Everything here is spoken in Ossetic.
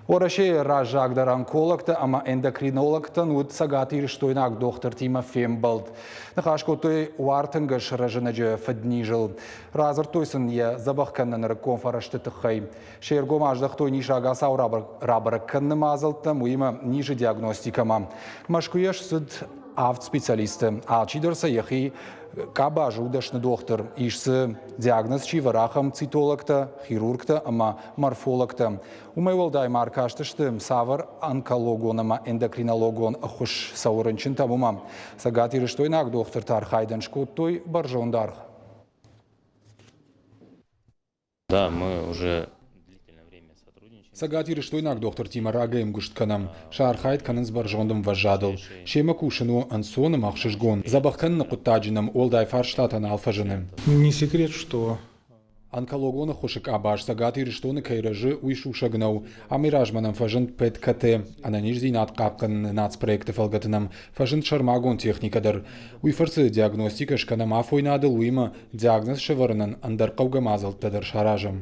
Уӕрӕсейы раззагдӕр онкологтӕ ӕмӕ эндокринологтӕн уыд цӕгатирыстойнаг дохтыртимӕ фембӕлд. Ныхас кодтой уартынгӕс рӕзынӕджы фыднизыл. Радзырдтой сын йӕ дзӕбӕх кӕныны нырыккон фӕрӕзты тыххӕй. Се ргом аздӕхтой низ рагацау рабӕрӕг кӕныны мадзӕлттӕм, уыимӕ низы диагностикӕмӕ. Мӕскуыйӕ ссыд авд специалисты. Алчидӕр сӕ йӕхи къабаз у дӕсны дохтыр. Ис дзы диагноз чи вӕры, ахӕм цитологтӕ, хирургтӕ ӕмӕ морфологтӕ. Уымӕй уӕлдай ма ӕркастысты, цавӕр онкологон ӕмӕ эндокринологон ӕххуыс цӕуы рынчынтӕм, уымӕ. Цӕгатирыстойнаг дохтырты архайдӕн скодтой бӕрзонд аргъ. Да, мы уже Цӕгатирыстойнаг дохтыртимӕ рагӕй ӕмгуыст кӕнӕм. Сӕ архайд кӕнынц бӕрзонд ӕмвӕзадыл. Семӕ кусын у ӕнцон ӕмӕ ӕхсызгон. Дзӕбӕх кӕныны хъуыддаджы нӕм уӕлдай фарстатӕ нал фӕзыны. Не секрет, что Онкологон ӕххуысы къабаз Цӕгат Ирыстоны кӕй рӕзы, уый сусӕг нӕу. Амӕй размӕ нӕм фӕзынд ПЭТ-КТ, ӕнӕниздзинад хъахъхъӕныны нацпроекты фӕлгӕты нӕм фӕзынд сӕрмагонд техникӕ дӕр. Уый фӕрцы диагностикӕ скӕнӕм афойнадыл, уыимӕ диагноз сӕвӕрынӕн ӕндӕр хъӕугӕ мадзӕлттӕ дӕр саразӕм.